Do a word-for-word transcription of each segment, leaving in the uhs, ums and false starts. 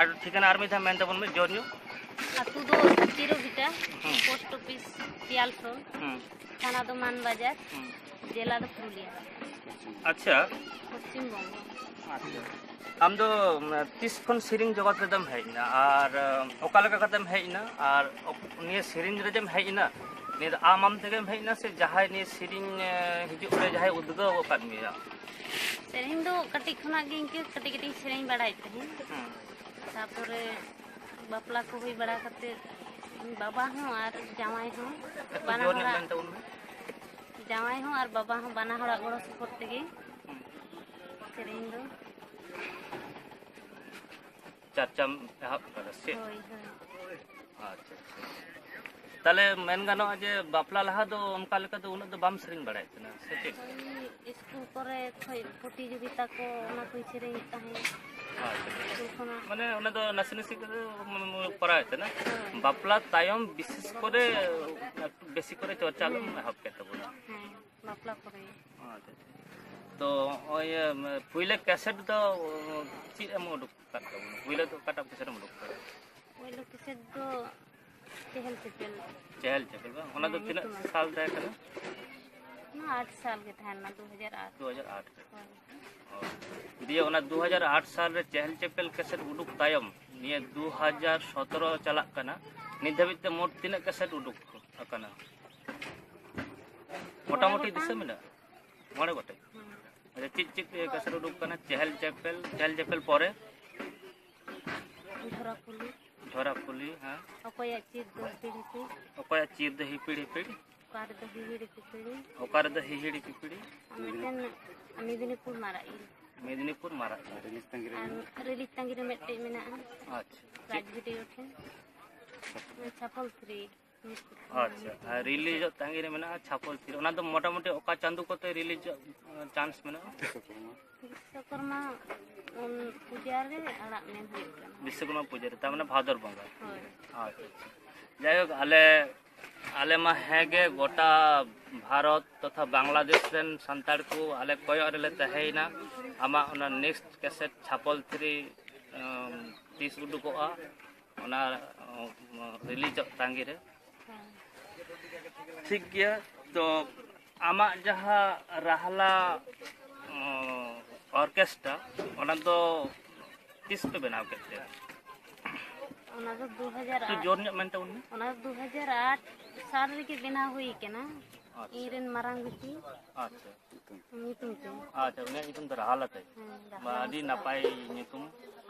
ᱟᱨ ᱴᱷᱤᱠᱟᱹᱱᱟ ᱟᱨ ᱢᱤᱫ ᱫᱷᱟᱣ ᱢᱮᱱ ᱛᱟᱵᱚᱱ ᱢᱮ, ᱡᱳᱨ ᱧᱚᱜ᱾ ᱟᱹᱛᱩ ᱫᱚ ᱪᱤᱨᱳᱵᱷᱤᱴᱟ, ᱦᱩᱸ᱾ ᱯᱳᱥᱴ ᱚᱯᱷᱤᱥ ᱯᱤᱭᱟᱞᱥᱳᱞ, ᱦᱩᱸ᱾ ᱛᱷᱟᱱᱟ ᱫᱚ ᱢᱟᱱᱵᱟᱡᱟᱨ, ᱦᱩᱸ᱾ ᱡᱮᱞᱟ ᱫᱚ ᱯᱩᱨᱩᱞᱤᱭᱟ᱾ ᱟᱪᱪᱷᱟ᱾ ᱯᱚᱥᱪᱤᱢ ᱵᱚᱝᱜᱚ᱾ ᱟᱪᱪᱷᱟ᱾ ᱟᱢ ᱫᱚ, ᱩᱢ, ᱛᱤᱥ ᱠᱷᱚᱱ ᱥᱮᱨᱮᱧ ᱡᱚᱜᱚᱛ ᱨᱮᱫᱚᱢ ᱦᱮᱡ ᱮᱱᱟ ᱟᱨ, ᱩᱢ, ᱚᱠᱟ ᱞᱮᱠᱟ ᱠᱟᱛᱮᱢ ᱦᱮᱡ ᱮᱱᱟ ᱟᱨ ᱚᱠ-, ᱱᱤᱭᱟᱹ ᱥᱮᱨᱮᱧ ᱨᱮ ᱡᱮᱢ ᱦᱮᱡ ᱮᱱᱟ, ᱱᱤᱭᱟᱹ ᱫᱚ ᱟᱢ ᱟᱢ ᱛᱮᱜᱮᱢ ᱦᱮᱡ ᱮᱱᱟ ᱥᱮ ᱡᱟᱦᱟᱸᱭ ᱱᱤᱭᱟᱹ ᱥᱮᱨᱮᱧ, ᱮ, ᱦᱤᱡᱩᱜ ᱨᱮ ᱡᱟᱦᱟᱸᱭ ᱩᱫᱽᱜᱟᱹᱣ ᱟᱠᱟᱫ ᱢᱮᱭᱟ? ᱥᱮᱨᱮᱧ ᱫᱚ ᱠᱟᱹᱴᱤᱡ ᱠᱷᱚᱱᱟᱜ ᱜᱮ ᱤᱱᱠᱟᱹ ᱠᱟᱹᱴᱤᱡ ᱠᱟᱹᱴᱤᱡ ᱤᱧ ᱥᱮᱨᱮᱧ ᱵᱟᱲᱟᱭᱮᱫ ᱛᱟᱦᱮᱸᱫ᱾ ᱦᱩᱸ᱾ ᱛᱟᱨᱯᱚᱨᱮ ᱵᱟᱯᱞᱟ ᱠᱚ ᱦᱩᱭ ᱵᱟᱲᱟ ᱠᱟᱛᱮ ᱵᱟᱵᱟ ᱦᱚᱸ ᱟᱨ ᱡᱟᱶᱟᱭ ᱦᱚᱸ ᱮᱠᱴᱩ ᱵᱟᱱᱟ ᱡᱳᱨ ᱧᱚᱜ ᱦᱚᱲᱟᱜ, ᱢᱮᱱ ᱛᱟᱵᱚᱱ ᱢᱮ᱾ ᱡᱟᱶᱟᱭ ᱦᱚᱸ ᱟᱨ ᱵᱟᱵᱟ ᱦᱚᱸ ᱵᱟᱱᱟ ᱦᱚᱲᱟᱜ ᱜᱚᱲᱚ ᱥᱚᱯᱚᱦᱚᱫ ᱛᱮᱜᱮ ᱦᱩᱸ᱾ ᱥᱮᱨᱮᱧ ᱫᱚ᱾ ᱪᱟᱨᱪᱟᱢ ᱮᱦᱚᱵ ᱠᱟᱫᱟ ᱥᱮ ᱪᱮᱫ? ᱦᱳᱭ, ᱦᱳᱭ᱾ ᱟᱪᱪᱷᱟ, ᱟᱪᱪᱷᱟ᱾ ᱛᱟᱦᱞᱮ ᱢᱮᱱ ᱜᱟᱱᱚᱜᱼᱟ ᱡᱮ ᱵᱟᱯᱞᱟ ᱞᱟᱦᱟ ᱫᱚ ᱚᱱᱠᱟ ᱞᱮᱠᱟ ᱫᱚ ᱩᱱᱟᱹᱜ ᱫᱚ ᱵᱟᱢ ᱥᱮᱨᱮᱧ ᱵᱟᱲᱟᱭᱮᱫ ᱛᱟᱦᱮᱱᱟ, ᱥᱮ ᱪᱮᱫ? ᱳᱭ ᱤᱥᱠᱩᱞ ᱠᱚᱨᱮ ᱠᱷᱚᱡ ᱯᱨᱚᱛᱤᱡᱳᱜᱤᱛᱟ ᱠᱚ, ᱚᱱᱟ ᱠᱚᱧ ᱥᱮᱨᱮᱧᱮᱫ ᱛᱟᱦᱮᱸᱫ᱾ ᱟᱪᱪᱷᱟ, ᱟᱪᱪᱷᱟ᱾ ᱤᱥᱠᱩᱞ ᱠᱷᱚᱱᱟᱜ᱾ ᱢᱟᱱᱮ ᱚᱱᱟ ᱫᱚ ᱱᱟᱥᱮ ᱱᱟᱥᱮ ᱠᱚᱨᱟᱣᱮᱫ ᱛᱟᱦᱮᱱᱟ᱾ ᱦᱳᱭ᱾ ᱵᱟᱯᱞᱟ ᱛᱟᱭᱚᱢ ᱵᱤᱥᱮᱥ ᱠᱚᱨᱮ ᱮᱠᱴᱩ ᱵᱮᱥᱤ ᱠᱚᱨᱮ ᱪᱚᱨᱪᱟ ᱫᱚᱢ ᱦᱮᱸ᱾ ᱮᱦᱚᱵ ᱠᱮᱫ ᱛᱟᱵᱚᱱᱟ᱾ ᱦᱮᱸ, ᱵᱟᱯᱞᱟ ᱯᱚᱨᱮ᱾ ᱟᱪᱪᱷᱟ, ᱟᱪᱪᱷᱟ᱾ ᱛᱚ ᱱᱚᱜᱼᱚᱭ, ᱤᱭᱟᱹ, ᱯᱩᱭᱞᱟᱹ ᱠᱮᱥᱮᱴ ᱫᱚ ᱪᱮᱫ ᱮᱢ ᱩᱰᱩᱠ ᱟᱠᱟᱫ ᱛᱟᱵᱚᱱᱟ? ᱯᱩᱭᱞᱟᱹ ᱫᱚ ᱚᱠᱟᱴᱟᱜ ᱠᱮᱥᱮᱴ ᱮᱢ ᱩᱰᱩᱠ ᱟᱠᱟᱫᱟ? ᱯᱩᱭᱞᱩ ᱠᱮᱥᱮᱴ ᱫᱚ ᱪᱮᱦᱮᱞ ᱪᱮᱯᱮᱞ᱾ ᱪᱮᱦᱮᱞ ᱪᱮᱯᱮᱞ ᱵᱟᱝ? ᱚᱱᱟ ᱫᱚ ᱦᱮᱸ, ᱛᱤᱱᱟᱹᱜ ᱧᱩᱛᱩᱢ ᱟᱨ ᱥᱟᱞ ᱛᱟᱦᱮᱸ ᱠᱟᱱᱟ? ᱚᱱᱟ ᱟᱴ ᱥᱟᱞ ᱜᱮ ᱛᱟᱦᱮᱸ ᱞᱮᱱᱟ, ᱫᱩ ᱦᱟᱡᱟᱨ ᱟᱴ᱾ ᱫᱩ ᱦᱟᱡᱟᱨ ᱟᱴ ᱨᱮ᱾ ᱦᱳᱭ᱾ ᱚ᱾ ᱫᱤᱭᱮ ᱚᱱᱟ ᱫᱩ ᱦᱟᱡᱟᱨ ᱟᱴ ᱥᱟᱞ ᱨᱮ ᱪᱮᱦᱮᱞ ᱪᱮᱯᱮᱞ ᱠᱮᱥᱮᱴ ᱩᱰᱩᱠ ᱛᱟᱭᱚᱢ, ᱱᱤᱭᱟᱹ ᱫᱩ ᱦᱟᱡᱟᱨ ᱥᱚᱛᱨᱚ ᱪᱟᱞᱟᱜ ᱠᱟᱱᱟ, ᱱᱤᱛ ᱫᱷᱟᱹᱵᱤᱡ ᱛᱮ ᱢᱳᱴ ᱛᱤᱱᱟᱹᱜ ᱠᱮᱥᱮᱴ ᱩᱰᱩᱠ ᱟᱠᱟᱱᱟ? ᱢᱚᱴᱟᱢᱩᱴᱤ ᱢᱚᱬᱮ ᱫᱤᱥᱟᱹ ᱜᱚᱴᱟᱝ᱾ ᱢᱮᱱᱟᱜᱼᱟ? ᱢᱚᱬᱮ ᱜᱚᱴᱮᱡ? ᱦᱩᱸ᱾ ᱟᱪᱪᱷᱟ, ᱪᱮᱫ ᱪᱮᱫ ᱠᱟᱹᱥᱤ ᱩᱰᱩᱠ ᱠᱟᱱᱟ? ᱪᱮᱦᱮᱞ ᱪᱮᱯᱮᱞ, ᱪᱮᱦᱮᱞ ᱪᱮᱯᱮᱞ ᱯᱚᱨᱮ? ᱡᱷᱚᱨᱟ ᱯᱷᱩᱞᱤ᱾ ᱡᱷᱚᱨᱟ ᱯᱷᱩᱞᱤ, ᱦᱮᱸ᱾ ᱚᱠᱚᱭᱟᱜ ᱪᱤᱨ ᱫᱚ ᱦᱤᱯᱤᱲ ᱦᱤᱯᱤᱲ᱾ ᱚᱠᱚᱭᱟᱜ ᱪᱤᱨ ᱫᱚ ᱦᱤᱯᱤᱲ ᱦᱤᱯᱤᱲ᱾ ᱚᱠᱟ ᱨᱮᱫᱚ ᱦᱤᱦᱤᱲᱤ ᱯᱤᱯᱤᱲᱤ᱾ ᱚᱠᱟ ᱨᱮᱫᱚ ᱦᱤᱦᱤᱲᱤ ᱯᱤᱯᱤᱲᱤ᱾ ᱟᱨ ᱢᱤᱫᱴᱮᱱ ᱢᱮᱫᱽᱱᱤᱯᱩᱨ ᱢᱟᱨᱟᱜ ᱤᱞ᱾ ᱢᱮᱫᱽᱱᱤᱯᱩᱨ ᱢᱟᱨᱟᱜ ᱤᱞ᱾ ᱟᱨ ᱨᱤᱞᱤᱡᱽ ᱛᱟᱺᱜᱤ ᱨᱮ ᱟᱨ ᱢᱮᱱᱟᱜᱼᱟ᱾ ᱨᱤᱞᱤᱡᱽ ᱛᱟᱺᱜᱤ ᱨᱮ ᱢᱤᱫᱴᱮᱡ ᱢᱮᱱᱟᱜᱼᱟ᱾ ᱟᱪᱪᱷᱟ᱾ ᱨᱟᱡᱽ ᱪᱮᱫ? ᱵᱷᱤᱰᱤᱭᱳ ᱴᱷᱮᱱ᱾ ᱪᱷᱟᱯᱚᱞ ᱛᱷᱨᱤ᱾ ᱟᱪᱪᱷᱟ, ᱟᱨ ᱨᱤᱞᱤᱡᱚᱜ ᱛᱟᱺᱜᱤ ᱨᱮ ᱢᱮᱱᱟᱜᱼᱟ ᱪᱷᱟᱯᱚᱞ ᱛᱷᱨᱤ᱾ ᱚᱱᱟ ᱫᱚ ᱢᱚᱴᱟᱢᱩᱴᱤ ᱚᱠᱟ ᱪᱟᱸᱫᱳ ᱠᱚᱛᱮ ᱨᱤᱞᱤᱡᱚᱜ ᱪᱟᱱᱥ ᱢᱮᱱᱟᱜᱼᱟ? ᱵᱤᱥᱥᱚᱠᱚᱨᱢᱟ ᱩᱱ ᱯᱩᱡᱟ ᱨᱮ ᱟᱲᱟᱜ ᱢᱮᱱ ᱦᱩᱭᱩᱜ ᱠᱟᱱᱟ᱾ ᱵᱤᱥᱥᱚᱠᱚᱨᱢᱟ ᱯᱩᱡᱟ ᱨᱮ, ᱛᱟᱨ ᱢᱟᱱᱮ ᱵᱷᱟᱫᱚᱨ ᱵᱚᱸᱜᱟ᱾ ᱦᱳᱭ᱾ ᱟᱪᱪᱷᱟ, ᱟᱪᱪᱷᱟ᱾ ᱡᱟᱭᱦᱳᱠ, ᱟᱞᱮ, ᱟᱞᱮ ᱢᱟ ᱦᱮᱸ ᱜᱮ ᱜᱚᱴᱟ ᱵᱷᱟᱨᱚᱛ ᱛᱚᱛᱷᱟ ᱵᱟᱝᱞᱟᱫᱮᱥ ᱨᱮᱱ ᱥᱟᱱᱛᱟᱲ ᱠᱚ ᱟᱞᱮ ᱠᱚᱭᱚᱜ ᱨᱮᱞᱮ ᱛᱟᱦᱮᱸᱭᱮᱱᱟ ᱟᱢᱟᱜ ᱚᱱᱟ ᱱᱮᱠᱥᱴ ᱠᱮᱥᱮᱴ ᱪᱷᱟᱯᱚᱞ ᱛᱷᱨᱤ ᱛᱤᱥ ᱩᱰᱩᱠᱚᱜᱼᱟ, ᱚᱱᱟ ᱨᱤᱞᱤᱡᱚᱜ ᱛᱟᱺᱜᱤ ᱨᱮ᱾ ᱴᱷᱤᱠ ᱜᱮᱭᱟ, ᱛᱚ ᱟᱢᱟᱜ ᱡᱟᱦᱟᱸ ᱨᱟᱦᱞᱟ ᱚᱨᱠᱮᱥᱴᱨᱟ, ᱚᱱᱟ ᱫᱚ ᱛᱤᱥ ᱯᱮ ᱵᱮᱱᱟᱣ ᱠᱮᱫ ᱛᱮ? ᱚᱱᱟ ᱫᱚ ᱫᱩ ᱦᱟᱡᱟᱨ ᱮᱠᱴᱩ ᱡᱳᱨ ᱧᱚᱜ ᱢᱮᱱ ᱛᱟᱵᱚᱱ ᱢᱮ᱾ ᱚᱱᱟ ᱫᱚ ᱫᱩ ᱦᱟᱡᱟᱨ ᱟᱴ ᱥᱟᱞ ᱨᱮᱜᱮ ᱵᱮᱱᱟᱣ ᱦᱩᱭ ᱠᱟᱱᱟ᱾ ᱟᱪᱪᱷᱟ᱾ ᱤᱧ ᱨᱮᱱ ᱢᱟᱨᱟᱝ ᱵᱤᱴᱤ ᱟᱪᱪᱷᱟ᱾ ᱧᱩᱛᱩᱢ ᱛᱮ᱾ ᱟᱪᱪᱷᱟ, ᱩᱱᱤᱭᱟᱜ ᱧᱩᱛᱩᱢ ᱫᱚ ᱨᱟᱦᱞᱟ ᱛᱟᱭ᱾ ᱦᱮᱸ, ᱵᱟ, ᱨᱟᱦᱞᱟ ᱟᱹᱰᱤ ᱦᱟᱸᱥᱫᱟ᱾ ᱱᱟᱯᱟᱭ ᱧᱩᱛᱩᱢ,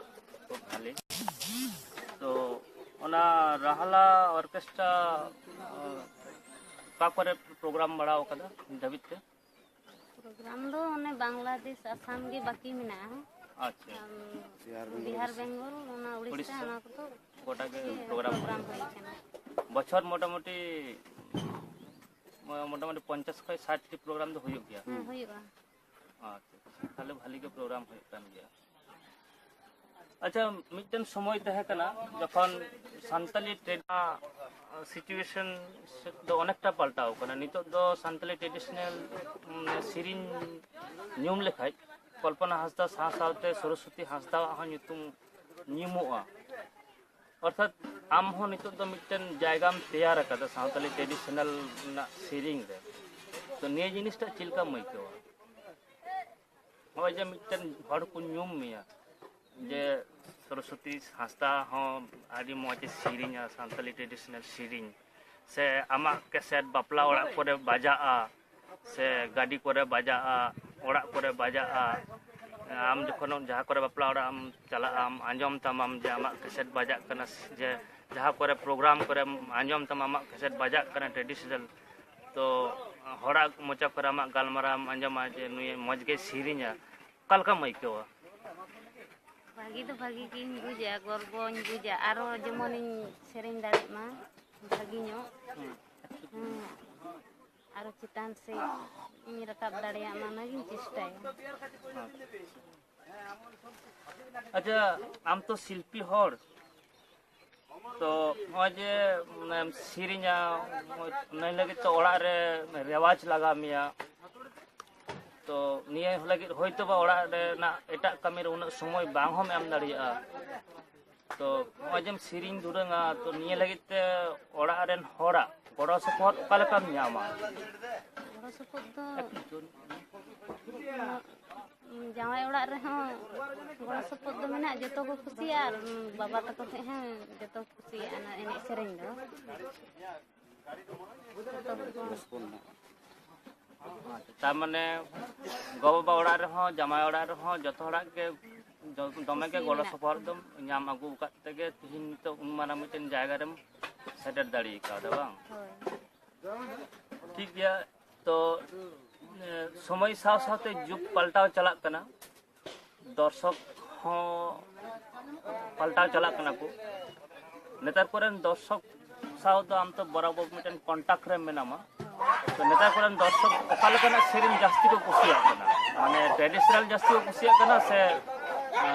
ᱠᱷᱩᱵ ᱵᱷᱟᱞᱮ᱾ ᱛᱚ ᱚᱱᱟ ᱨᱟᱦᱞᱟ ᱚᱨᱠᱮᱥᱴᱨᱟ, ᱚᱠᱟ ᱠᱚᱨᱮ ᱯᱨᱳᱜᱨᱟᱢ ᱵᱟᱲᱟᱣ ᱠᱟᱫᱟ ᱱᱤᱛ ᱫᱷᱟᱹᱵᱤᱡ ᱛᱮ? ᱯᱨᱳᱜᱨᱟᱢ ᱫᱚ ᱚᱱᱮ ᱵᱟᱝᱞᱟᱫᱮᱥ, ᱟᱥᱟᱢ ᱜᱮ ᱵᱟᱹᱠᱤ ᱢᱮᱱᱟᱜᱼᱟ᱾ ᱟᱪᱪᱷᱟ᱾ ᱟᱢ, ᱵᱤᱦᱟᱨ, ᱵᱮᱝᱜᱚᱞ, ᱚᱱᱟ ᱩᱲᱤᱥᱥᱟ, ᱩᱲᱤᱥᱥᱟ᱾ ᱚᱱᱟ ᱠᱚᱫᱚ ᱜᱚᱴᱟ ᱜᱮ ᱜᱮ ᱯᱨᱳᱜᱨᱟᱢ ᱯᱨᱳᱜᱨᱟᱢ ᱦᱩᱭᱩᱜᱼᱟ᱾ ᱦᱩᱭ ᱠᱟᱱᱟ᱾ ᱵᱚᱪᱷᱚᱨ ᱢᱚᱴᱟᱢᱩᱴᱤ, ᱢᱚᱴᱟᱢᱩᱴᱤ ᱯᱚᱧᱪᱟᱥ ᱠᱷᱚᱱ ᱥᱟᱴ ᱴᱤ ᱯᱨᱳᱜᱨᱟᱢ ᱫᱚ ᱦᱩᱭᱩᱜ ᱜᱮᱭᱟ᱾ ᱦᱮᱸ, ᱦᱩᱭᱩᱜᱼᱟ᱾ ᱟᱪᱪᱷᱟ, ᱛᱟᱦᱞᱮ ᱵᱷᱟᱞᱤ ᱜᱮ ᱯᱨᱳᱜᱨᱟᱢ ᱦᱩᱭᱩᱜ ᱠᱟᱱ ᱜᱮᱭᱟ᱾ ᱟᱪᱪᱷᱟ, ᱢᱤᱫᱴᱮᱱ ᱥᱚᱢᱚᱭ ᱛᱟᱦᱮᱸ ᱠᱟᱱᱟ ᱡᱚᱠᱷᱚᱱ ᱥᱟᱱᱛᱟᱞᱤ ᱴᱨᱮᱰ ᱥᱤᱪᱩᱭᱮᱥᱚᱱ ᱫᱚ ᱚᱱᱮᱠᱴᱟ ᱯᱟᱞᱴᱟᱣ ᱠᱟᱱᱟ᱾ ᱱᱤᱛᱚᱜ ᱫᱚ ᱥᱟᱱᱛᱟᱞᱤ ᱴᱨᱮᱰᱤᱥᱚᱱᱟᱞ ᱥᱮᱨᱮᱧ ᱧᱩᱢ ᱞᱮᱠᱷᱟᱡ ᱠᱚᱞᱯᱚᱱᱟ ᱦᱟᱸᱥᱫᱟ ᱥᱟᱶ ᱥᱟᱶᱛᱮ ᱥᱚᱨᱚᱥᱚᱛᱤ ᱦᱟᱸᱥᱫᱟᱣᱟᱜ ᱦᱚᱸ ᱧᱩᱛᱩᱢ ᱧᱩᱢᱚᱜᱼᱟ᱾ ᱚᱨᱛᱷᱟᱛ ᱟᱢ ᱦᱚᱸ ᱱᱤᱛᱚᱜ ᱫᱚ ᱢᱤᱫᱴᱮᱱ ᱡᱟᱭᱜᱟᱢ ᱛᱮᱭᱟᱨ ᱟᱠᱟᱫᱟ ᱥᱟᱱᱛᱟᱞᱤ ᱴᱨᱮᱰᱤᱥᱚᱱᱟᱞ ᱨᱮᱱᱟᱜ ᱥᱮᱨᱮᱧ ᱨᱮ᱾ ᱛᱚ ᱱᱤᱭᱟᱹ ᱡᱤᱱᱤᱥᱴᱟᱜ ᱪᱮᱫ ᱞᱮᱠᱟᱢ ᱟᱹᱭᱠᱟᱹᱣᱟ? ᱱᱚᱜᱼᱚᱭ ᱡᱮ ᱢᱤᱫᱴᱮᱱ ᱦᱚᱲ ᱠᱚ ᱧᱩᱢ ᱢᱮᱭᱟ ᱡᱮ ᱥᱚᱨᱚᱥᱚᱛᱤ ᱦᱟᱸᱥᱫᱟ ᱦᱚᱸ ᱟᱹᱰᱤ ᱢᱚᱡᱽ ᱮ ᱥᱮᱨᱮᱧᱟ ᱥᱟᱱᱛᱟᱞᱤ ᱴᱨᱮᱰᱤᱥᱚᱱᱟᱞ ᱥᱮᱨᱮᱧ, ᱥᱮ ᱟᱢᱟᱜ ᱠᱮᱥᱮᱴ ᱵᱟᱯᱞᱟ ᱚᱲᱟᱜ ᱠᱚᱨᱮ ᱵᱟᱡᱟᱜᱼᱟ, ᱥᱮ ᱜᱟᱹᱰᱤ ᱠᱚᱨᱮ ᱵᱟᱡᱟᱜᱼᱟ, ᱚᱲᱟᱜ ᱠᱚᱨᱮ ᱵᱟᱡᱟᱜᱼᱟ, ᱟᱢ ᱡᱚᱠᱷᱚᱱ ᱡᱟᱦᱟᱸ ᱠᱚᱨᱮ ᱵᱟᱯᱞᱟ ᱚᱲᱟᱜ ᱮᱢ ᱪᱟᱞᱟᱜᱼᱟᱢ, ᱟᱸᱡᱚᱢ ᱛᱟᱢᱟᱢ ᱡᱮ ᱟᱢᱟᱜ ᱠᱮᱥᱮᱴ ᱵᱟᱡᱟᱜ ᱠᱟᱱᱟ, ᱡᱮ ᱡᱟᱦᱟᱸ ᱠᱚᱨᱮ ᱯᱨᱳᱜᱨᱟᱢ ᱠᱚᱨᱮᱢ ᱟᱸᱡᱚᱢ ᱛᱟᱢᱟ ᱟᱢᱟᱜ ᱠᱮᱥᱮᱴ ᱵᱟᱡᱟᱜ ᱠᱟᱱᱟ ᱴᱨᱮᱰᱤᱥᱚᱱᱟᱞ, ᱛᱚ ᱦᱚᱲᱟᱜ ᱢᱚᱪᱟ ᱠᱚᱨᱮ ᱟᱢᱟᱜ ᱜᱟᱞᱢᱟᱨᱟᱣ ᱮᱢ ᱟᱸᱡᱚᱢᱟ ᱡᱮ ᱱᱩᱭ ᱢᱚᱡᱽ ᱜᱮᱭ ᱥᱮᱨᱮᱧᱟ, ᱚᱠᱟ ᱞᱮᱠᱟᱢ ᱟᱹᱭᱠᱟᱹᱣᱟ? ᱵᱷᱟᱹᱜᱤ ᱫᱚ ᱵᱷᱟᱹᱜᱤ ᱜᱤᱧ ᱵᱩᱡᱟ, ᱜᱚᱨᱵᱚᱧ ᱵᱩᱡᱟ, ᱟᱨᱚ ᱡᱮᱢᱚᱱᱤᱧ ᱥᱮᱨᱮᱧ ᱫᱟᱲᱮᱜ ᱢᱟ ᱵᱷᱟᱹᱜᱤ ᱧᱚᱜ᱾ ᱦᱮᱸ, ᱟᱨᱚ ᱪᱮᱛᱟᱱ ᱥᱮᱫ ᱤᱧ ᱨᱟᱠᱟᱵ ᱫᱟᱲᱮᱭᱟᱜ ᱢᱟ, ᱚᱱᱟᱜᱤᱧ ᱪᱮᱥᱴᱟᱭᱟ᱾ ᱟᱪᱪᱷᱟ, ᱟᱢ ᱛᱚ ᱥᱤᱞᱯᱤ ᱦᱚᱲ, ᱛᱚ ᱱᱚᱜᱼᱚᱭ ᱡᱮ ᱢᱟᱱᱮᱢ ᱥᱮᱨᱮᱧᱟ, ᱚᱱᱟ ᱞᱟᱹᱜᱤᱫ ᱛᱮ ᱚᱲᱟᱜ ᱨᱮ ᱨᱮᱣᱟᱡᱽ ᱞᱟᱜᱟᱣ ᱢᱮᱭᱟ, ᱛᱚ ᱱᱤᱭᱟᱹ ᱞᱟᱹᱜᱤᱫ ᱦᱚᱭᱛᱳ ᱵᱟ ᱚᱲᱟᱜ ᱨᱮᱱᱟᱜ ᱮᱴᱟᱜ ᱠᱟᱹᱢᱤ ᱨᱮ ᱩᱱᱟᱹᱜ ᱥᱚᱢᱚᱭ ᱵᱟᱝ ᱦᱚᱸᱢ ᱮᱢ ᱫᱟᱲᱮᱭᱟᱜᱼᱟ᱾ ᱛᱚ ᱱᱚᱜᱼᱚᱭ ᱡᱮᱢ ᱥᱮᱨᱮᱧ ᱫᱩᱨᱟᱹᱝᱟ, ᱛᱚ ᱱᱤᱭᱟᱹ ᱞᱟᱹᱜᱤᱫ ᱛᱮ ᱚᱲᱟᱜ ᱨᱮᱱ ᱦᱚᱲᱟᱜ ᱜᱚᱲᱚ ᱥᱚᱯᱚᱦᱚᱫ ᱚᱠᱟ ᱞᱮᱠᱟᱢ ᱧᱟᱢᱟ? ᱜᱚᱲᱚ ᱥᱚᱯᱚᱦᱚᱫ ᱫᱚ ᱡᱟᱶᱟᱭ ᱚᱲᱟᱜ ᱨᱮᱦᱚᱸ ᱜᱚᱲᱚ ᱥᱚᱯᱚᱦᱚᱫ ᱫᱚ ᱢᱮᱱᱟᱜᱼᱟ, ᱡᱚᱛᱚ ᱠᱚ ᱠᱩᱥᱤᱭᱟᱜᱼᱟ, ᱟᱨ ᱵᱟᱵᱟ ᱛᱟᱠᱚ ᱴᱷᱮᱱ ᱦᱚᱸ ᱡᱚᱛᱚ ᱠᱚ ᱠᱩᱥᱤᱭᱟᱜᱼᱟ ᱚᱱᱟ ᱮᱱᱮᱡ ᱥᱮᱨᱮᱧ ᱫᱚ᱾ ᱡᱚᱛᱚ ᱦᱚᱲ ᱠᱚ ᱨᱟᱹᱥᱠᱟᱹ ᱢᱮᱱᱟᱜᱼᱟ᱾ ᱛᱟᱨ ᱢᱟᱱᱮ ᱜᱚ-ᱵᱟᱵᱟ ᱚᱲᱟᱜ ᱨᱮᱦᱚᱸ, ᱡᱟᱢᱟᱭ ᱚᱲᱟᱜ ᱨᱮᱦᱚᱸ, ᱡᱚᱛᱚ ᱦᱚᱲᱟᱜ ᱜᱮ ᱡᱚ-, ᱫᱚᱢᱮ ᱜᱮ ᱠᱩᱥᱤ ᱜᱚᱲᱚ ᱢᱮᱱᱟᱜ ᱥᱚᱯᱚᱦᱚᱫ ᱠᱚᱣᱟ᱾ ᱫᱚᱢ ᱧᱟᱢ ᱟᱹᱜᱩ ᱟᱠᱟᱫ ᱛᱮᱜᱮ ᱛᱤᱦᱤᱧ ᱱᱤᱛᱚᱜ ᱩᱱ ᱢᱟᱨᱟᱝ ᱢᱤᱫᱴᱮᱱ ᱡᱟᱭᱜᱟ ᱨᱮᱢ ᱥᱮᱴᱮᱨ ᱫᱟᱲᱮ ᱠᱟᱣᱫᱟ, ᱵᱟᱝ? ᱦᱳᱭ᱾ ᱴᱷᱤᱠ ᱜᱮᱭᱟ᱾ ᱛᱚ, ᱮ, ᱥᱚᱢᱚᱭ ᱥᱟᱶ ᱥᱟᱶᱛᱮ ᱡᱩᱜᱽ ᱯᱟᱞᱴᱟᱣ ᱪᱟᱞᱟᱜ ᱠᱟᱱᱟ, ᱫᱚᱨᱥᱚᱠ ᱦᱚᱸ ᱯᱟᱞᱴᱟᱣ ᱪᱟᱞᱟᱜ ᱠᱟᱱᱟ ᱠᱚ᱾ ᱱᱮᱛᱟᱨ ᱠᱚᱨᱮᱱ ᱫᱚᱨᱥᱚᱠ ᱥᱟᱶ ᱫᱚ ᱟᱢ ᱛᱚ ᱵᱚᱨᱟᱵᱚᱨ ᱢᱤᱫᱴᱮᱱ ᱠᱚᱱᱴᱟᱠᱴ ᱨᱮ ᱢᱮᱱᱟᱢᱟ᱾ ᱛᱚ, ᱱᱮᱛᱟᱨ ᱠᱚᱨᱮᱱ ᱫᱚᱨᱥᱚᱠ ᱚᱠᱟ ᱞᱮᱠᱟᱱᱟᱜ ᱥᱮᱨᱮᱧ ᱡᱟᱹᱥᱛᱤ ᱠᱚ ᱠᱩᱥᱤᱭᱟᱜ ᱠᱟᱱᱟ? ᱢᱟᱱᱮ ᱴᱨᱮᱰᱤᱥᱚᱱᱟᱞ ᱡᱟᱹᱥᱛᱤ ᱠᱚ ᱠᱩᱥᱤᱭᱟᱜ ᱠᱟᱱᱟ ᱥᱮ, ᱮ,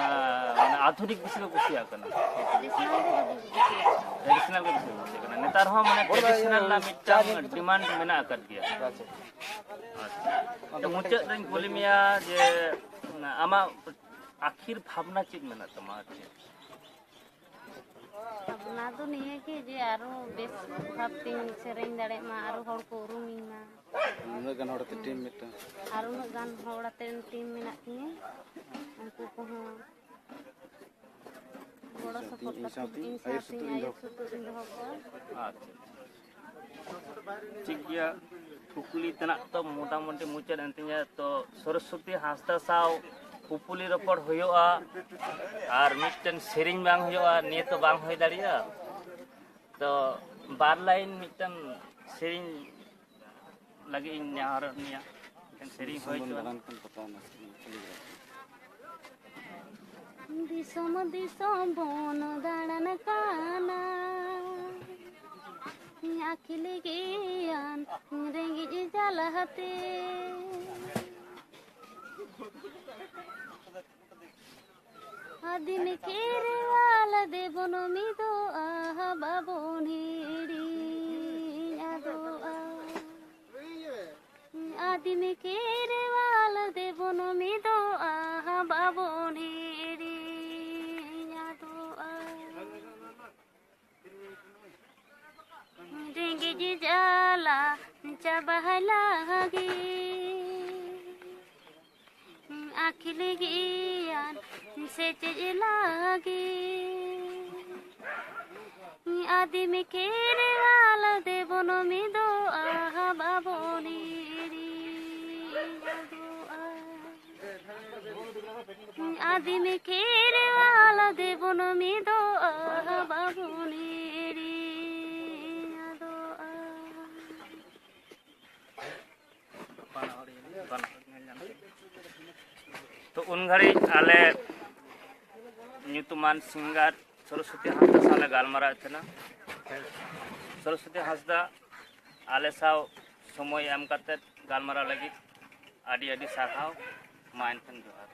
ᱢᱟᱱᱮ ᱟᱫᱷᱩᱱᱤᱠ ᱵᱮᱥᱤ ᱠᱚ ᱠᱩᱥᱤᱭᱟᱜ ᱠᱟᱱᱟ? ᱴᱨᱮᱰᱤᱥᱚᱱᱟᱞ ᱜᱮ ᱵᱷᱟᱜᱤ ᱠᱚ ᱠᱩᱥᱤᱭᱟᱜ ᱠᱟᱱᱟ᱾ ᱴᱨᱮᱰᱤᱥᱚᱱᱟᱞ ᱜᱮ ᱵᱮᱥᱤ ᱠᱚ ᱠᱩᱥᱤᱭᱟᱜ ᱠᱟᱱᱟ᱾ ᱱᱮᱛᱟᱨ ᱦᱚᱸ ᱢᱟᱱᱮ ᱴᱨᱮᱰᱤᱥᱚᱱᱟᱞ ᱨᱮᱱᱟᱜ ᱢᱤᱫᱴᱟᱝ ᱰᱤᱢᱟᱱᱰ ᱢᱮᱱᱟᱜ ᱟᱠᱟᱫ ᱜᱮᱭᱟ᱾ ᱟᱪᱪᱷᱟ᱾ ᱟᱪᱪᱷᱟ᱾ ᱛᱚ, ᱢᱩᱪᱟᱹᱫ ᱨᱮᱧ ᱠᱩᱞᱤ ᱢᱮᱭᱟ ᱡᱮ, ᱟᱢᱟᱜ ᱟᱹᱠᱷᱤᱨ ᱵᱷᱟᱵᱽᱱᱟ ᱪᱮᱫ ᱢᱮᱱᱟᱜ ᱛᱟᱢᱟ ᱟᱨ ᱪᱮᱫ? ᱵᱷᱟᱵᱽᱱᱟ ᱫᱚ ᱱᱤᱭᱟᱹ ᱜᱮ ᱡᱮ ᱟᱨᱚ ᱵᱮᱥ ᱵᱷᱟᱵᱽ ᱛᱤᱧ ᱥᱮᱨᱮᱧ ᱫᱟᱲᱮᱭᱟᱜ ᱢᱟ, ᱟᱨᱚ ᱦᱚᱲ ᱠᱚ ᱩᱨᱩᱢᱤᱧ ᱢᱟ᱾ ᱩᱱᱟᱹᱜ ᱜᱟᱱ ᱦᱚᱲ ᱟᱛᱮ ᱴᱤᱢ ᱢᱤᱫᱴᱟᱝ᱾ ᱟᱨ ᱩᱱᱟᱹᱜ ᱜᱟᱱ ᱦᱚᱲ ᱟᱛᱮ ᱴᱤᱢ ᱢᱮᱱᱟᱜ ᱛᱤᱧᱟᱹ, ᱩᱱᱠᱩ ᱠᱚᱦᱚᱸ ᱜᱚᱲᱚ ᱤᱧ ᱥᱟᱶᱛᱮ, ᱥᱚᱯᱚᱦᱚᱫ ᱤᱧ ᱠᱟᱛᱮ ᱥᱟᱶᱛᱮ ᱤᱧ ᱟᱹᱭᱩᱨ ᱥᱟᱶᱛᱮ ᱥᱩᱛᱩᱜ ᱤᱧ ᱟᱹᱭᱩᱨ ᱫᱚᱦᱚ ᱠᱚᱣᱟ᱾ ᱥᱩᱛᱩᱜ ᱤᱧ ᱫᱚᱦᱚ ᱠᱚᱣᱟ᱾ ᱟᱪᱪᱷᱟ, ᱟᱪᱪᱷᱟ᱾ ᱴᱷᱤᱠ ᱜᱮᱭᱟ, ᱠᱩᱠᱞᱤ ᱛᱮᱱᱟᱜ ᱛᱚ ᱢᱚᱴᱟᱢᱩᱴᱤ ᱢᱩᱪᱟᱹᱫ ᱮᱱ ᱛᱤᱧᱟ᱾ ᱛᱚ ᱥᱚᱨᱚᱥᱚᱛᱤ ᱦᱟᱸᱥᱫᱟ ᱥᱟᱶ ᱠᱩᱯᱩᱞᱤ ᱨᱚᱯᱚᱲ ᱦᱩᱭᱩᱜᱼᱟ ᱟᱨ ᱢᱤᱫᱴᱮᱱ ᱥᱮᱨᱮᱧ ᱵᱟᱝ ᱦᱩᱭᱩᱜᱼᱟ, ᱱᱤᱭᱟᱹ ᱛᱚ ᱵᱟᱝ ᱦᱩᱭ ᱫᱟᱲᱮᱭᱟᱜᱼᱟ᱾ ᱛᱚ ᱵᱟᱨ ᱞᱟᱭᱤᱱ ᱢᱤᱫᱴᱮᱱ ᱥᱮᱨᱮᱧ ᱞᱟᱹᱜᱤᱫ ᱤᱧ ᱱᱮᱦᱚᱨᱚᱜ ᱢᱮᱭᱟ, ᱢᱤᱫᱴᱮᱱ ᱥᱮᱨᱮᱧ ᱫᱤᱥᱚᱢ ᱦᱚᱭ ᱵᱚᱱ ᱛᱚ᱾ ᱫᱟᱬᱟᱱ ᱠᱷᱟᱱ ᱯᱟᱛᱟ ᱱᱟᱥᱮ ᱠᱷᱟᱹᱞᱤ ᱜᱮ᱾ ᱫᱤᱥᱚᱢ ᱫᱤᱥᱚᱢ ᱵᱚᱱ ᱫᱟᱬᱟᱱ ᱠᱟᱱᱟ, ᱟᱹᱠᱤᱞ ᱜᱮᱭᱟᱱ ᱨᱮᱸᱜᱮᱡ ᱡᱟᱞᱟᱛᱮ᱾ ᱟᱹᱫᱤᱢ ᱠᱷᱮᱨᱣᱟᱞ ᱫᱮᱵᱚᱱ ᱢᱤᱫᱚᱜᱼᱟ, ᱵᱟᱵᱚᱱ ᱦᱤᱲᱤᱧ ᱟᱫᱚᱜᱼᱟ᱾ ᱟᱹᱫᱤᱢ ᱠᱷᱮᱨᱣᱟᱞ ᱠᱩᱱᱟᱹᱢᱤ ᱫᱚ ᱟᱦᱟ ᱵᱟᱵᱚᱱ ᱦᱤᱲᱤᱧ ᱟᱫᱚᱜᱼᱟ᱾ ᱨᱮᱸᱜᱮᱡ ᱡᱟᱞᱟ ᱪᱟᱵᱟ ᱞᱟᱹᱜᱤᱫ, ᱟᱹᱠᱤᱞ ᱜᱮᱭᱟᱱ ᱥᱮᱪᱮᱫ ᱞᱟᱹᱜᱤᱫ, ᱟᱹᱫᱤᱢ ᱠᱷᱮᱨᱣᱟᱞ ᱫᱮᱵᱚᱱ ᱢᱤᱫᱚᱜᱼᱟ, ᱵᱟᱵᱚᱱ ᱦᱤᱲᱤᱧ ᱟᱫᱚᱜᱼᱟ᱾ ᱟᱹᱫᱤᱢ ᱠᱷᱮᱨᱣᱟᱞ ᱫᱮᱵᱚᱱ ᱢᱤᱫᱚᱜᱼᱟ, ᱵᱟᱵᱚᱱ ᱦᱤᱲᱤᱧ ᱟᱫᱚᱜᱼᱟ᱾ ᱛᱚ, ᱩᱱ ᱜᱷᱟᱹᱲᱤᱡ ᱟᱞᱮ ᱧᱩᱛᱩᱢᱟᱱ ᱥᱤᱝᱜᱟᱨ ᱥᱚᱨᱚᱥᱚᱛᱤ ᱦᱟᱸᱥᱫᱟ ᱥᱟᱶ ᱞᱮ ᱜᱟᱞᱢᱟᱨᱟᱣᱮᱫ ᱛᱟᱦᱮᱱᱟ᱾ ᱥᱚᱨᱚᱥᱚᱛᱤ ᱦᱟᱸᱥᱫᱟ, ᱟᱞᱮ ᱥᱟᱶ ᱥᱚᱢᱚᱭ ᱮᱢ ᱠᱟᱛᱮ ᱜᱟᱞᱢᱟᱨᱟᱣ ᱞᱟᱹᱜᱤᱫ ᱟᱹᱰᱤ ᱟᱹᱰᱤ ᱥᱟᱨᱦᱟᱣ᱾ ᱢᱟ ᱮᱱᱠᱷᱟᱱ ᱡᱚᱦᱟᱨ᱾